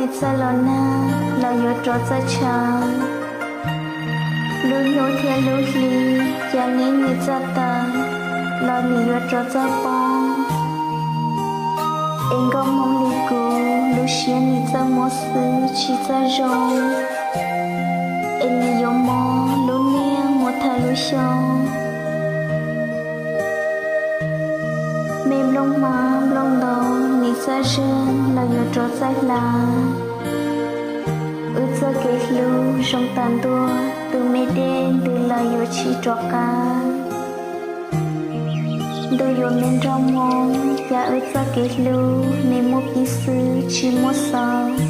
Nws txawj los nag los yuav rov txawj tshav, lub hnub thiab lub hli, cas neb nws txawj taw los nws yuav rov txawj poob. Es nkauj hmoob li kuv, lub siab nws txawj muab xwb tsis txawj zoo, es nws yuav mob lub niag mus thawj lub xyoo. Me nplooj hmab nplooj ntoo, nws txawj zeeg los yuav rov txawj hlav. Wb txoj kev hlub zoo tas ntua, tus me dej ntws los yuav tsis rov qab. Ntuj yuav me nrog moo, cas wb txoj kev hlub me muaj pib xwb tsis muaj xaus.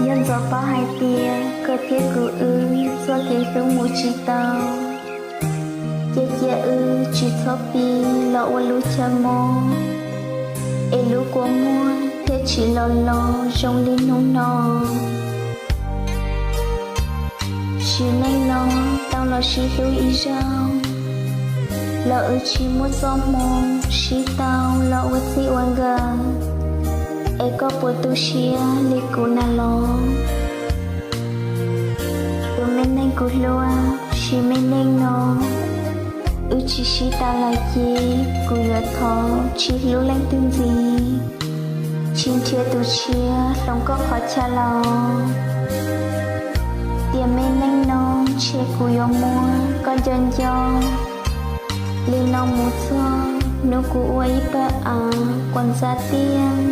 Yog ntxov paub hais tias koj thiab kuv wb txoj kev hlub mus tsis tau, ces cia wb tsis txhob pib los ua lub chaw mob, es lub kua muag thiaj tsis los los zoo li hnub no. Sim neej no tau los sib hlub ib zaug, los wb tsis muaj txoj hmoo sib tau los ua txij ua nkawm, es koj puas tu siab li kuv na los? Tus me neeg kuv hlub, sim neej no wb tsis sib tau lawm ces kuv yuav thov tsis hlub leej twg ntxiv, tsis nrhiav tus tshiab hloov koj qhov chaw los. Tiam me neej no ntshe kuv yuav muab koj nco nco, li no mus txog hnub kuv ua ib pawg av quas ntxa tiaj,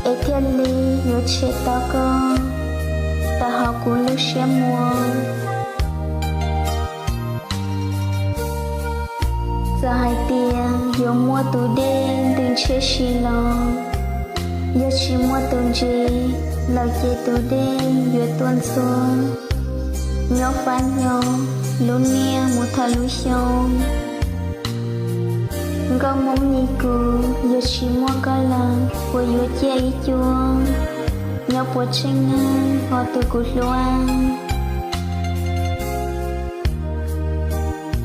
es thiaj li yuav tshem tau koj tawm hauv kuv lub siab muag. Txawm hais tias yuav muaj tus dej ntws ntshiab si los, yog tsis muaj tus ntses lawm ces tus dej yuav tuaj ntxhua nyob fab nyob lub niaj mus thawj lub xyoo. Nkauj hmoob li kuv, yog tsis muaj koj lawm puas yuav ciaj ib cuab, nyob puas tsheej neeg ho tus kuv hlub.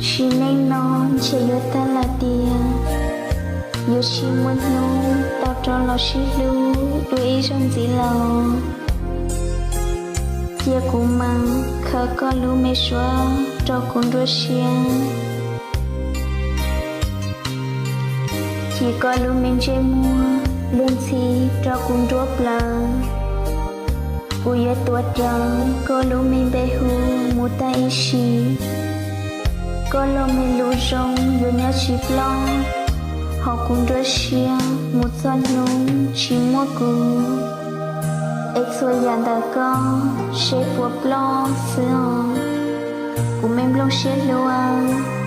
Sim neej no ntshe yuav tag lawm tiag, yuav tsis muaj hnub tau rov los sib hlub dua ib zaug ntxiv los. Cia kuv mas khaws koj lub me suab rau kuv nruab siab, chim koj lub me ntsej muag luag ntxhi rau kuv nruab plawv. Kuv yuav tuav rawv koj lub me npe hu mus tag ib sim. Koj lub me lus zoo yuav nyob tsis ploj hauv kuv nruab siab mus txog hnub tsis muaj kuv. Es txhua yam ntawm koj seb puas ploj xwb os, kuv me nplooj siab hlub.